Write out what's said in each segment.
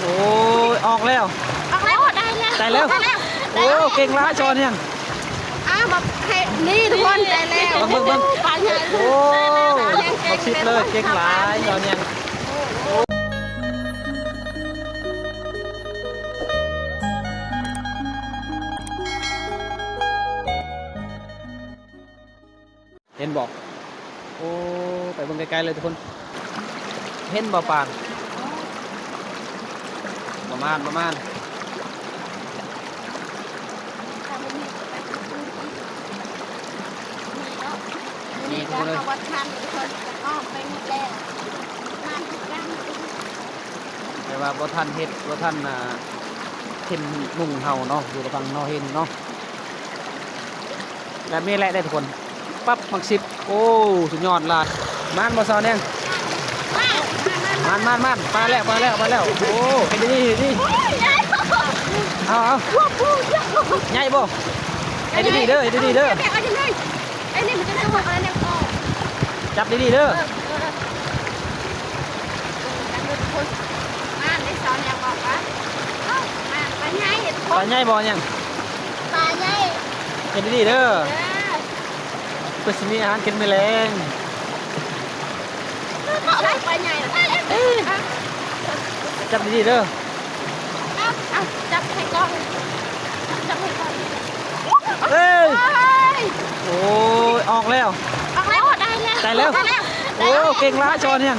ໂອ້ຍ ອອກແລ້ວ ອອກແລ້ວ ໄດ້ແລ້ວ ໄດ້ແລ້ວ ໄດ້ແລ້ວ ໂອ້ ເກັ່ງຫຼາຍຊອນແຮງ ອ້າວ ມາເພະນີ້ທຸກຄົນ ໄດ້ແລ້ວ ເບິ່ງ ເບິ່ງ ເບິ່ງ ປາໃຫຍ່ ໂອ້ ປາໃຫຍ່ ບັກສິບເລີຍ ເກັ່ງຫຼາຍຊອນແຮງ ເຫັນບໍ່? ໂອ້ ໄປເບິ່ງໃກ້ໆເລີຍທຸກຄົນ ເຫັນບໍ່ປານ? ປະມານ ປະມານ ນີ້ທຸກຄົນເອີຍ ແຕ່ວ່າບໍ່ທັນເຮັດ ບໍ່ທັນ ອ່າ ເຫັນໜຸ່ງເຮົາເນາະ ຢູ່ລະຟັງເນາະ ເຫັນເນາະ ແບບນີ້ແຫຼະເດ້ທຸກຄົນ ປັບ ໝາກສິບ ໂອ້ ສຸດຍອດຫຼາຍ ມານບໍ່ຊາວແນງ ມານ ມານ ມານ ມາແລ້ວ ມາແລ້ວ ມາແລ້ວ ໂອ້ ເຮັດດີໆ ເຮັດດີ ເອົາ ເອົາ ໃຫຍ່ບໍ່ ເຮັດດີໆເດີ ເຮັດດີໆເດີ ຈັບດີໆເດີ. ປາໃຫຍ່ບໍ່ຫຍັງ ປາໃຫຍ່ ເຮັດດີໆເດີ ເອີ ເພື່ອຊິມີອາຫານກິນມື້ແລງ ປາໃຫຍ່ ເອີ ຈັບດີໆເດີ ເອົາ ເອົາ ຈັບໃຫ້ກ້ອງ ຈັບໃຫ້ກ້ອງ ເອີ ໂອ້ຍ ອອກແລ້ວ ອອກແລ້ວ ໄດ້ແລ້ວ ໄດ້ແລ້ວ ໄດ້ແລ້ວ ໂອ້ ເກັ່ງຫຼາຍຊອນແຮງ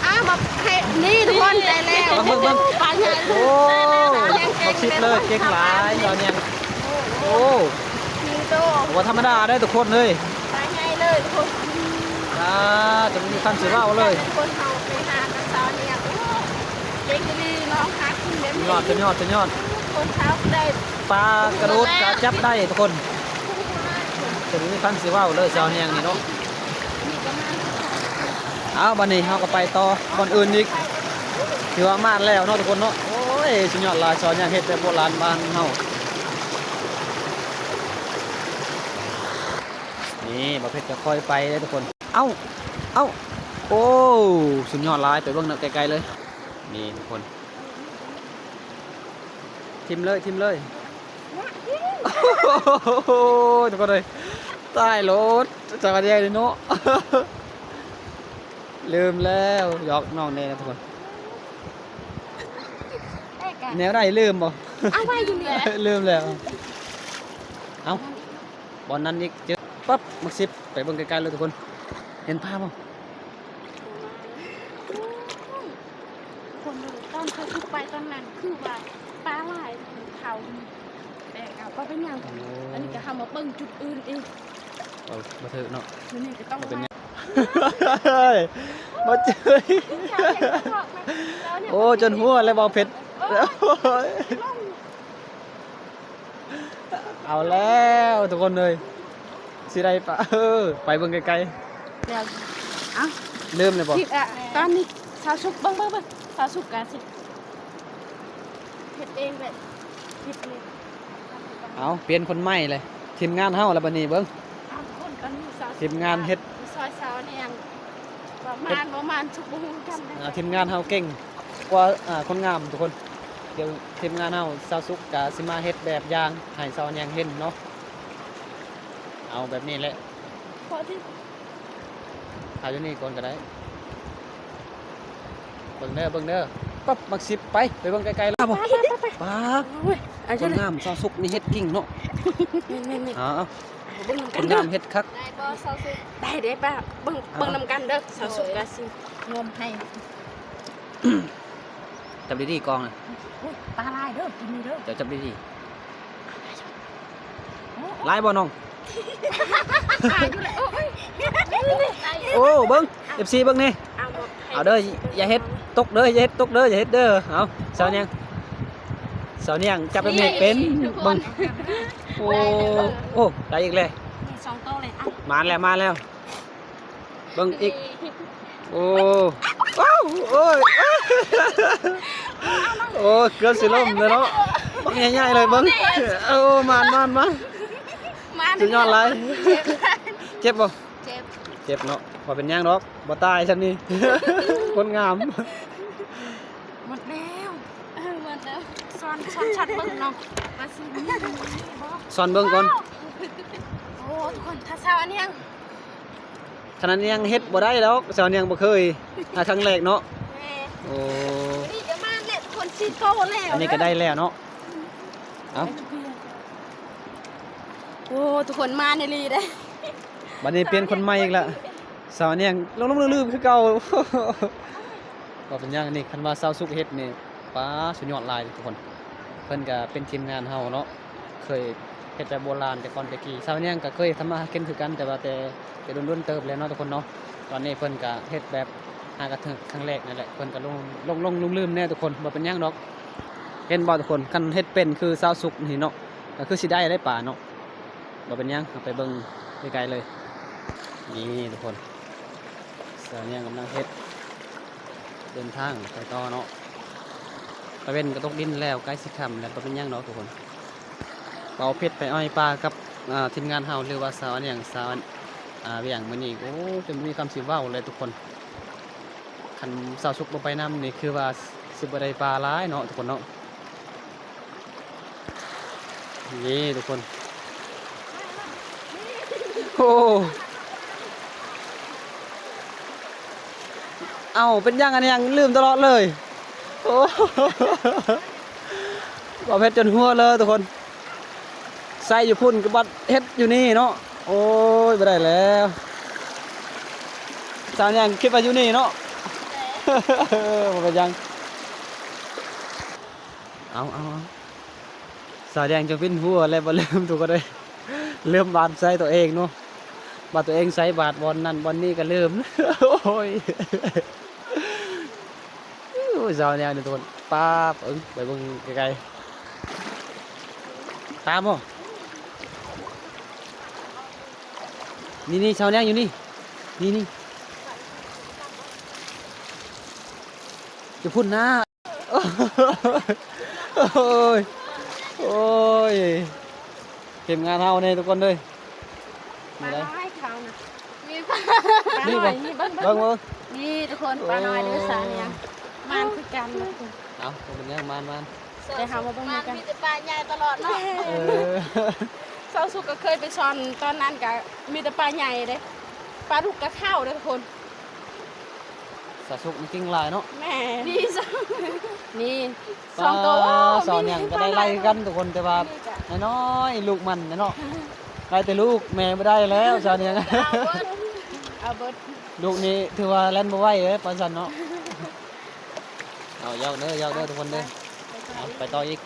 ອ້າວ ມາເພະນີ້ທຸກຄົນ ໄດ້ແລ້ວ ເບິ່ງ ເບິ່ງ ປາໃຫຍ່ ໂອ້ ບັກສິບເລີຍ ເກັ່ງຫຼາຍຊອນແຮງ ໂອ້ ບໍ່ທຳມະດາເດ້ທຸກຄົນເອີຍ ປາໃຫຍ່ເລີຍທຸກຄົນ ອ່າ ຈົນບໍ່ມີຄຳຊິເວົ້າເລີຍ ຄົນເຮົາໄປຫາກັບຊາວນີ້ ໂອ້ ເກັ່ງອີ່ຫຼີເນາະ ຫາກິນແບບນີ້ ຍອດ ສຸດຍອດ ສຸດຍອດ ຄົນເຮົາໄດ້ ປາກະໂດດກະຈັບໄດ້ທຸກຄົນ ບໍ່ມີຄຳຊິເວົ້າເລີຍຊາວແຮງນີ້ເນາະ ເອົາ ບາດນີ້ເຮົາກໍໄປຕໍ່ບ່ອນອື່ນອີກ ຖືວ່າມານແລ້ວເນາະທຸກຄົນເນາະ ໂອ້ຍ ສຸດຍອດຫຼາຍຊາວແຮງ ເຮັດແບບໂບລານບ້ານເຮົາ ນີ້ ບ່າວເພັດກໍຄ່ອຍໄປເດ້ທຸກຄົນ ເອົ້າ ເອົ້າ ໂອ້ ສຸດຍອດຫຼາຍ ໄປເບິ່ງນຳໃກ້ໆເລີຍ ນີ້ທຸກຄົນ ຖິ້ມເລີຍ ຖິ້ມເລີຍ ໂອ້ໂຫ ທຸກຄົນເອີຍ ຕາຍໂລດ ຈັກກະແດເນາະ ລືມແລ້ວ ຢອກນ້ອງແດ່ນະທຸກຄົນ ແນວໃດລືມບໍ່ ເອົາໄວ້ຢູ່ນີ້ແຫຼະ ລືມແລ້ວ ເອົ້າ ບ່ອນນັ້ນອີກ ເຈີປັບ ໝາກສິບ ໄປເບິ່ງໃກ້ໆເລີຍທຸກຄົນ ເຫັນປາບໍ່? ຄົນເອີຍ ຕອນເຂົາຊຸກໄປຕອນນັ້ນຄືວ່າປາຫຼາຍ ເຂົາແບກເອົາ ບໍ່ເປັນຫຍັງ ໂອ້ ອັນນີ້ກໍເຮົາມາເບິ່ງຈຸດອື່ນອີກ ເອົາ ບໍ່ຖືກເນາະ ມື້ນີ້ກໍຕ້ອງ ບໍ່ເປັນຫຍັງ ມາເຈີ ໂອ້ ຈົນຫົວແລ້ວ ບ່າວເພັດ ໂອ້ຍ ເອົາແລ້ວທຸກຄົນເອີຍ ຊິໄດ້ປະ ເອີ ໄປເບິ່ງໃກ້ໆ ແລ້ວ ເອົ້າ ເລີ່ມແລ້ວບໍ່? ຕອນນີ້ສາວສຸກ ເບິ່ງ ເບິ່ງ ເບິ່ງ ສາວສຸກກະຊິເຮັດເອງແຫຼະ ເຮັດເອງ ເອົາ ປ່ຽນຄົນໃໝ່ເລີຍ ທີມງານເຮົາລະບາດນີ້ ເບິ່ງ ເອົ້າ ທຸກຄົນ ຕອນນີ້ສາວສຸກ ທີມງານເຮັດ ຊ່ອຍສາວແນງ ປະມານ ປະມານ ທຸກ ບໍ່ຮູ້ນຳກັນ ເອີ ທີມງານເຮົາເກັ່ງ ກວ່າ ອ່າ ຄົນງາມທຸກຄົນ ດຽວທີມງານເຮົາ ສາວສຸກກະຊິມາເຮັດແບບຢ່າງໃຫ້ສາວແນງເຫັນເນາະ ເອົາແບບນີ້ແຫຼະ ພໍທີ່ ຖ່າຍຢູ່ນີ້ກ່ອນກໍໄດ້ ເບິ່ງເດີ ເບິ່ງເດີ ປັບ ໝາກສິບ ໄປ ໄປເບິ່ງໃກ້ໆແລ້ວ ໄປ ໄປ ໄປ ປາ ໂອ້ຍ ຄົນງາມ ສາວສຸກນີ້ເຮັດເກັ່ງເນາະ ແມ່ນໆໆ ເອົາ ເອົາ ເບິ່ງນຳກັນ ຄົນງາມເຮັດຄັກ ໄດ້ບໍ່ສາວສຸກ ໄດ້ເດ້ປ້າ ເບິ່ງ ເບິ່ງນຳກັນເດີ ສາວສຸກກະຊິງມໃຫ້ ຈັບດີໆ ກ້ອງນະ ໂອ້ຍ ປາຫຼາຍເດີ ກິນນີ້ເດີ ເຈົ້າຈັບດີໆ ຫຼາຍບໍ່ນ້ອງ ໂອ້ ເບິ່ງ ເອັຟຊີ ເບິ່ງນີ້ ເອົາເດີ ຢ່າເຮັດຕົກເດີ ຢ່າເຮັດຕົກເດີ ຢ່າເຮັດເດີ ເອົາ ສາວນຽງ ສາວນຽງ ຈັບແບບນີ້ເປັນ ເບິ່ງ ໂອ້ ໂອ້ ໄດ້ອີກແລ້ວ ສອງໂຕເລີຍ ມາແລ້ວ ມາແລ້ວ ເບິ່ງອີກ ໂອ້ ໂອ້ຍ ໂອ້ຍ ໂອ້ ເກືອບຊິລົ້ມເລີຍເນາະ ບັກໃຫຍ່ໆເລີຍເບິ່ງ ໂອ້ ມານ ມານ ມານ ສຸດຍອດຫຼາຍ ເຈັບບໍ່? ເຈັບ ເຈັບເນາະ ບໍ່ເປັນຫຍັງດອກ ບໍ່ຕາຍຊ່ຳນີ້ ຄົນງາມ ໝົດແລ້ວ ສອນຊັດເບິ່ງເນາະ ວ່າຊິມີ ສອນເບິ່ງກ່ອນ. ໂອ້ ທຸກຄົນ ຖ້າສາວອັນຫຍັງ ຂະໜາດຫຍັງເຮັດບໍ່ໄດ້ດອກ ສາວຫຍັງບໍ່ເຄີຍ ອ່າ ຄັ້ງແລກເນາະ. ແມ່ນ ໂອ້ ນີ້ກໍມາແລ້ວ ທຸກຄົນ ສີ່ໂຕແລ້ວ ອັນນີ້ກໍໄດ້ແລ້ວເນາະ. ເອົ້າ ໂອ້ ທຸກຄົນ ມາແນ່ລີເດ້. ບັດນີ້ປ່ຽນຄົນໃໝ່ອີກລະ ສາວຫຍັງ ຫຼົງໆລືມໆຄືເກົ່າ. ບໍ່ເປັນຫຍັງ ນີ້ຄັນວ່າສາວສຸກເຮັດນີ້ ປາ ສຸດຍອດຫຼາຍທຸກຄົນ. ເພິ່ນກະເປັນທີມງານເຮົາເນາະ ເຄີຍເຮັດແບບໂບລານແຕ່ກ່ອນແຕ່ກີ້. ສາວຫຍັງກະເຄີຍທຳມາຫາກິນຄືກັນ ແຕ່ວ່າແຕ່ ແຕ່ດົນໆເຕີບແລ້ວເນາະທຸກຄົນເນາະ. ຕອນນີ້ເພິ່ນກະເຮັດແບບຫາກະເຖິງຄັ້ງແລກນັ້ນແຫຼະ ເພິ່ນກະຫຼົງໆລືມໆແດ່ທຸກຄົນ. ບໍ່ເປັນຫຍັງດອກ ເຫັນບໍ່ທຸກຄົນ ຄັນເຮັດເປັນຄືສາວສຸກນີ້ເນາະ ກະຄືຊິໄດ້ໄດ໋ປາເນາະ. ບໍ່ເປັນຫຍັງ ເຮົາໄປເບິ່ງໃກ້ໆເລີຍ. ນີ້ທຸກຄົນ ສາວຫຍັງກຳລັງເຮັດ ເດີນທາງໄປຕໍ່ເນາະ. ຕາເວັນກໍຕົກດິນແລ້ວ ໃກ້ຊິຄ່ຳແລ້ວ. ບໍ່ເປັນຫຍັງດອກທຸກຄົນ ເອົາເພັດໄປອ້ອຍປາກັບ ອ່າ ທີມງານເຮົາ ຫຼືວ່າສາວອັນຫຍັງ ສາວອັນ ອ່າ ວຽງມື້ນີ້ ໂອ້ ຈົນບໍ່ມີຄຳຊິເວົ້າເລີຍທຸກຄົນ. ຄັນສາວສຸກບໍ່ໄປນຳນີ້ ຄືວ່າຊິບໍ່ໄດ້ປາຫຼາຍເນາະທຸກຄົນເນາະ. ນີ້ທຸກຄົນ ໂອ້ ເອົ້າ ເປັນຫຍັງ ອັນຫຍັງ ລືມຕະຫຼອດເລີຍ. ໂອ້ ບໍ່ເຮັດຈົນຫົວເລີຍທຸກຄົນ ໃສ່ຢູ່ພຸ້ນກໍບັດເຮັດຢູ່ນີ້ເນາະ. ໂອ້ຍ ບໍ່ໄດ້ແລ້ວ ສາວຫຍັງ ຄິດວ່າຢູ່ນີ້ເນາະ. ບໍ່ເປັນຫຍັງ ເອົາ ເອົາ ເອົາ ສາວແດງຈະວິນຫົວແລ້ວ ບໍ່ລືມທຸກຄົນເອີຍ ລືມບາດໃສ່ຕົວເອງເນາະ ບາດຕົວເອງໃສ່ບາດບ່ອນນັ້ນບ່ອນນີ້ກໍລືມ. ໂອ້ຍ ໂອ້ຍ ສາວແດງນີ້ທຸກຄົນ ປາບ ເອີ ໄປເບິ່ງໃກ້ໆ ຕາມບໍ່ ນີ້ໆ ສາວແດງຢູ່ນີ້ ນີ້ໆ ຢູ່ພຸ້ນນາ. ໂອ້ຍ ໂອ້ຍ ທີມງານເຮົານີ້ທຸກຄົນເອີຍ ມີປານ້ອຍເຂົານະ ມີປາ ມີບໍ່ ເບິ່ງ ເບິ່ງ ເບິ່ງ ນີ້ທຸກຄົນ ປານ້ອຍເດີ ໂອ້ ສາວຫຍັງ ມານຄືກັນນະທຸກຄົນ. ເອົ້າ ບໍ່ເປັນຫຍັງ ມານໆ ແຕ່ເຮົາມາເບິ່ງນຳກັນ ມີແຕ່ປາໃຫຍ່ຕະຫຼອດເນາະ. ເອີ ສາວສຸກກໍເຄີຍໄປຊ່ອນ ຕອນນັ້ນກໍມີແຕ່ປາໃຫຍ່ເດ້ ປາດຸກກໍເຂົ້າເດ້ທຸກຄົນ. ສາວສຸກມັນເກັ່ງຫຼາຍເນາະ. ແມ່ນ ນີ້ສອງ ນີ້ສອງໂຕ ປາ ໂອ້ ສາວຫຍັງກໍໄດ້ໄລ່ຄືກັນທຸກຄົນ ແຕ່ວ່ານ້ອຍໆ ລູກມັນເນາະ ໄລ່ແຕ່ລູກ ແມ່ບໍ່ໄດ້ແລ້ວ ສາວຫຍັງ ເອົາເບິດ ເອົາເບິດ ລູກນີ້ຖືວ່າແລ່ນບໍ່ໄຫວເດ້ ປານຊັ້ນເນາະ. ເອົາ ຢອກເດີ ຢອກເດີທຸກຄົນເດີ ເອົາ ໄປຕໍ່ອີກ.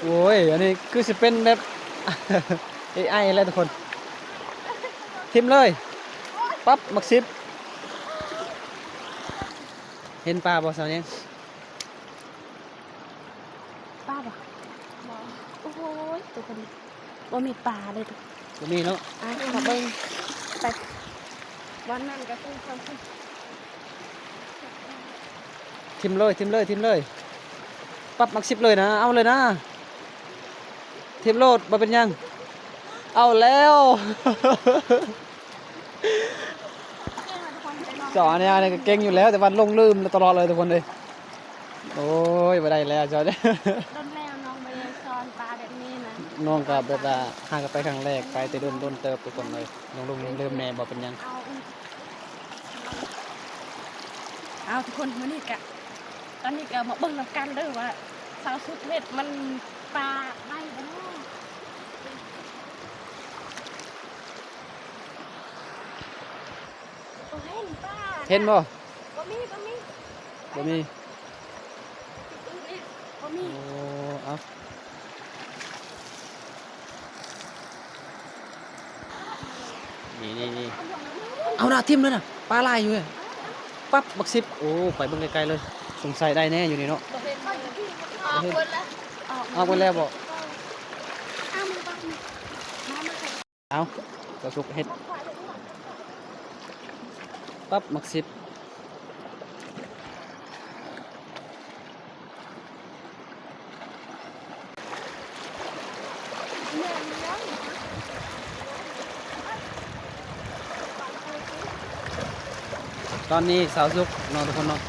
ໂອ້ຍ ອັນນີ້ຄືຊິເປັນແບບ ເອໄອ ແລ້ວທຸກຄົນ ຖິ້ມເລີຍ ປັບ ໝາກສິບ ເຫັນປາບໍ່ສາວແຍງ? ປາບໍ່? ບໍ່ ໂອ້ຍ ຕົວພໍດີ ບໍ່ມີປາເລີຍ ບໍ່ມີເນາະ. ອ່ະ ມາເບິ່ງ ໄປ ບ່ອນນັ້ນກໍຄືເຂົາ ຖິ້ມເລີຍ ຖິ້ມເລີຍ ຖິ້ມເລີຍ ປັບ ໝາກສິບເລີຍນະ ເອົາເລີຍນະ ຖິ້ມໂລດ ບໍ່ເປັນຫຍັງ. ເອົາແລ້ວ ສາວອັນນີ້ກໍເກັ່ງຢູ່ແລ້ວ ແຕ່ວ່າຫຼົງລືມຕະຫຼອດເລີຍທຸກຄົນເອີຍ. ໂອ້ຍ ບໍ່ໄດ້ແລ້ວເຈົ້າ ດົນແລ້ວນ້ອງບໍ່ໄດ້ຊ່ອນປາແບບນີ້ນະ ນ້ອງກໍແບບວ່າຫາກໍໄປຄັ້ງແລກ ໄປແຕ່ດົນໆເຕີບທຸກຄົນເອີຍ ຫຼົງໆລືມໆແດ່ ບໍ່ເປັນຫຍັງ. ເອົາ ເອົາທຸກຄົນ ມື້ນີ້ກະ ຕອນນີ້ກະມາເບິ່ງນຳກັນເດີວ່າ ສາວສຸກເຮັດມັນປາໄດ້ບໍ່ເນາະ. ບໍ່ເຫັນປາ ເຫັນບໍ່? ບໍ່ມີ ບໍ່ມີ ບໍ່ມີ ບໍ່ມີ. ໂອ້ ເອົາ ນີ້ໆໆ ເອົານະ ຖິ້ມເລີຍນະ ປາຫຼາຍຢູ່ເວີຍ. ປັບ ບັກສິບ ໂອ້ ໄປເບິ່ງໃກ້ໆເລີຍ ສົງໄສໄດ້ແນ່ຢູ່ນີ້ເນາະ. ອອກເບິດແລ້ວ ອອກເບິດແລ້ວບໍ່? ເອົາ ສາວສຸກເຮັດ ປັບ ໝາກສິບ. ຕອນນີ້ສາວສຸກເນາະທຸກຄົນເນາະ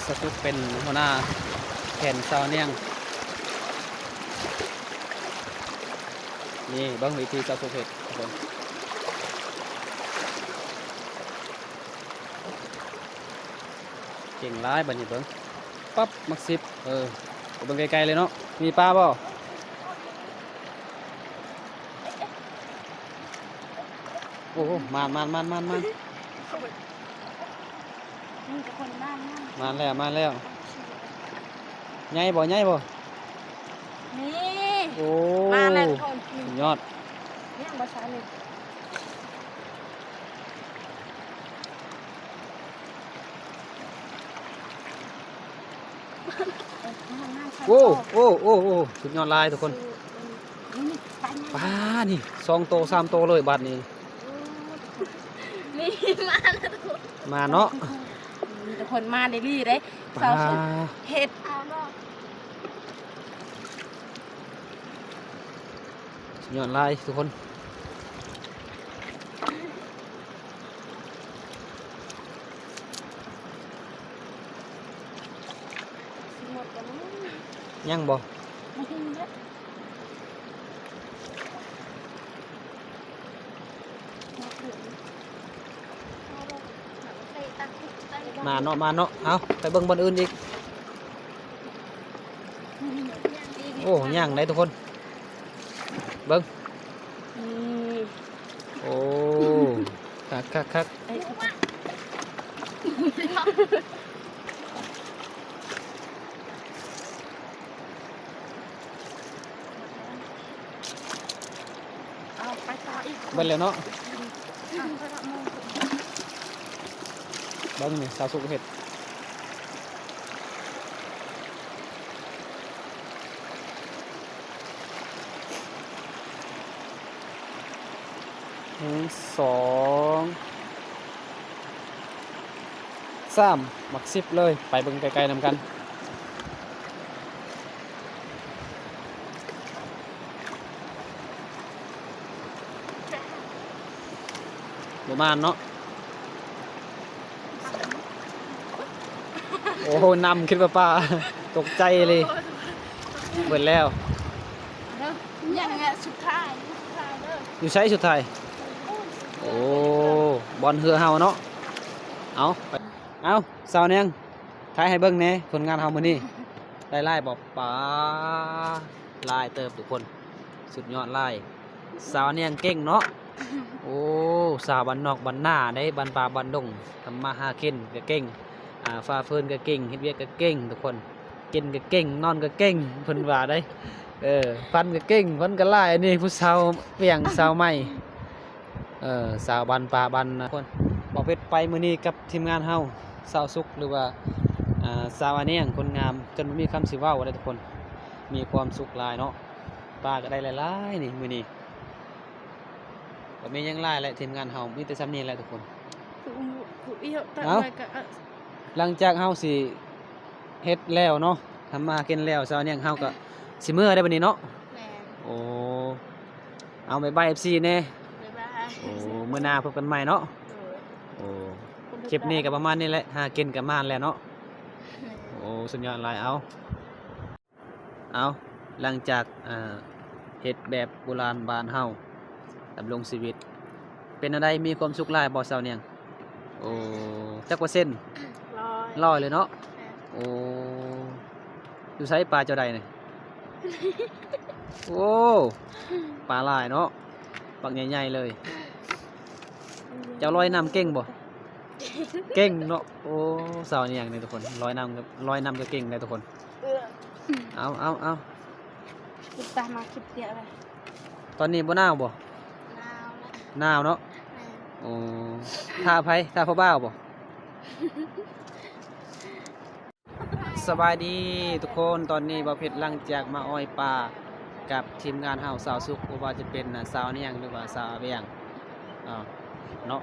ສ ສຸກເປັນຫົວໜ້າແຂນຊາວນຽງ. ນີ້ເບິ່ງວິທີຊາວສຸກເຮັດ ທຸກຄົນ. ເກັ່ງຫຼາຍ ບັດນີ້ເບິ່ງ ປັບ ໝາກສິບ. ເອີ ໄປເບິ່ງໃກ້ໆເລີຍເນາະ ມີປາບໍ່? ໂອ້ ມານໆໆໆໆ ນີ້ທຸກຄົນ ມານໆ ມານແລ້ວ ມານແລ້ວ. ໃຫຍ່ບໍ່ ໃຫຍ່ບໍ່? ນີ້ ໂອ້ ມາແລ້ວທຸກຄົນ. ສຸດຍອດ ຍັງບໍ່ຊະນີ້. ໂອ້ ໂອ້ ໂອ້ ໂອ້ ສຸດຍອດຫຼາຍທຸກຄົນ. ປານີ້ ສອງໂຕ ສາມໂຕເລີຍບາດນີ້. ນີ້ ມາແລ້ວທຸກຄົນ ມາເນາະ. ທຸກຄົນ ມາເດລີເດ້ ປາ ຊາວສຸກເຮັດ ເອົາເນາະ. ສຸດຍອດຫຼາຍທຸກຄົນ. ຊິໝົດແລ້ວເນາະ ຍັງບໍ່? ບໍ່ຮູ້ແຫຼະ. ມາເນາະ ມາເນາະ. ເອົາ ໄປເບິ່ງບ່ອນອື່ນອີກ. ໂອ້ ຍ່າງໄດ້ທຸກຄົນ ເບິ່ງ. ນີ້ ໂອ້ ຄັກໆໆ. ເອົາໄປຕໍ່ອີກ ເບິດແລ້ວເນາະ. ເບິ່ງນີ້ ຊາວສຸກເຮັດ ໜຶ່ງ ສອງ ສາມ ໝາກສິບເລີຍ. ໄປເບິ່ງໃກ້ໆນຳກັນ. ບໍ່ມານເນາະ. ໂອ້ ນ້ຳຄິດວ່າປາ ຕົກໃຈເລີຍ. ເບິດແລ້ວ ຍັງແຫຼະ ສຸດທ້າຍ ສຸດທ້າຍເດີ. ຢູ່ໃສສຸດທ້າຍ? ໂອ້ ບ່ອນເຮືອເຮົາເນາະ. ເອົາ ເອົາ ສາວນຽງ ຖ່າຍໃຫ້ເບິ່ງແດ່ ຜົນງານເຮົາມື້ນີ້ ໄດ້ຫຼາຍບໍ່? ປາ ຫຼາຍເຕີບທຸກຄົນ ສຸດຍອດຫຼາຍ. ສາວນຽງເກັ່ງເນາະ. ໂອ້ ສາວບ້ານນອກບ້ານນາເດ້ ບ້ານປ່າບ້ານດົງ ທຳມາຫາກິນກໍເກັ່ງ ອ່າ ຝ່າເຟີນກໍເກັ່ງ ເຮັດວຽກກໍເກັ່ງທຸກຄົນ. ກິນກໍເກັ່ງ ນອນກໍເກັ່ງ ເພິ່ນວ່າໄດ໋. ເອີ ຟັນກໍເກັ່ງ ຟັນກໍຫຼາຍ. ອັນນີ້ຜູ້ສາວວຽງ ສາວໃໝ່ ເອີ ສາວບ້ານປ່າບ້ານນາ. ຄົນ ບ່າວເພັດໄປມື້ນີ້ກັບທີມງານເຮົາ ສາວສຸກ ຫຼືວ່າ ອ່າ ສາວອານຽງຄົນງາມ ຈົນບໍ່ມີຄຳຊິເວົ້າເລີຍທຸກຄົນ. ມີຄວາມສຸກຫຼາຍເນາະ ປາກໍໄດ້ຫຼາຍໆນີ້ມື້ນີ້. ບໍ່ມີຫຍັງຫຼາຍແຫຼະ ທີມງານເຮົາມີແຕ່ສ່ຳນີ້ແຫຼະທຸກຄົນ. ເອົ້າ ຫຼັງຈາກເຮົາຊິ ເຮັດແລ້ວເນາະ ທຳມາຫາກິນແລ້ວ ຊາວນຽງເຮົາກໍຊິເມືອໄດ້ບັດນີ້ເນາະ. ແມ່ນ ໂອ້ ເອົາ ບາຍບາຍ ເອັຟຊີ ແດ່. ບາຍບາຍ ໂອ້ ມື້ໜ້າພົບກັນໃໝ່ເນາະ. ໂດຍ ໂອ້ ຄລິບນີ້ກໍປະມານນີ້ແຫຼະ ຫາກິນກໍມານແລ້ວເນາະ. ແມ່ນ ໂອ້ ສຸດຍອດຫຼາຍ. ເອົາ ເອົາ ຫຼັງຈາກ ເອີ ເຮັດແບບໂບລານບ້ານເຮົາ ດຳລົງຊີວິດ ເປັນແນວໃດ ມີຄວາມສຸກຫຼາຍບໍ່ ຊາວນຽງ? ໂອ້ ຈັກເປີເຊັນ? ຮ້ອຍ ຮ້ອຍເລີຍເນາະ. ແມ່ນ ໂອ້ ຢູ່ໃສປາເຈົ້າໄດ້ນີ້? ໂອ້ ປາຫຼາຍເນາະ ບັກໃຫຍ່ໆເລີຍ. ເຈົ້າລອຍນ້ຳເກັ່ງບໍ່? ເກັ່ງເນາະ. ໂອ້ ຊາວນຽງນີ້ທຸກຄົນ ລອຍນ້ຳ ລອຍນ້ຳກໍເກັ່ງໄດ໋ທຸກຄົນ. ເອີ ເອົາ ເອົາ ເອົາ ຄິດຕາມມາຄິດເດຍເລີຍ. ຕອນນີ້ບໍ່ໜາວບໍ່? ໜາວແຫຼະ ໜາວເນາະ. ແມ່ນ ໂອ້ ຖ້າໃຜ? ຖ້າຜູ້ບ່າວບໍ່? ສະບາຍດີທຸກຄົນ ຕອນນີ້ບ່າວເພັດຫຼັງຈາກມາອ້ອຍປາກັບທີມງານເຮົາ ສາວສຸກ ບໍ່ວ່າຈະເປັນ ອາ ສາວນຽງ ຫຼືວ່າສາວອາວຽງ ເນາະ ເນາະ.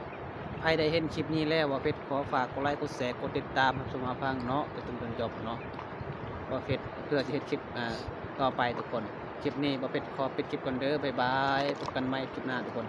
ໃຜໄດ້ເຫັນຄລິບນີ້ແລ້ວ ບ່າວເພັດຂໍຝາກກົດໄລ ກົດແຊ ກົດຕິດຕາມ ຮັບຊົມຮັບຟັງເນາະ ໄປຈົນຈົນຈົບເນາະ ບ່າວເພັດ ເພື່ອຈະເຮັດຄລິບ ອາ ຕໍ່ໄປທຸກຄົນ. ຄລິບນີ້ບ່າວເພັດຂໍປິດຄລິບກ່ອນເດີ ບາຍບາຍ ພົບກັນໃໝ່ຄລິບໜ້າທຸກຄົນ.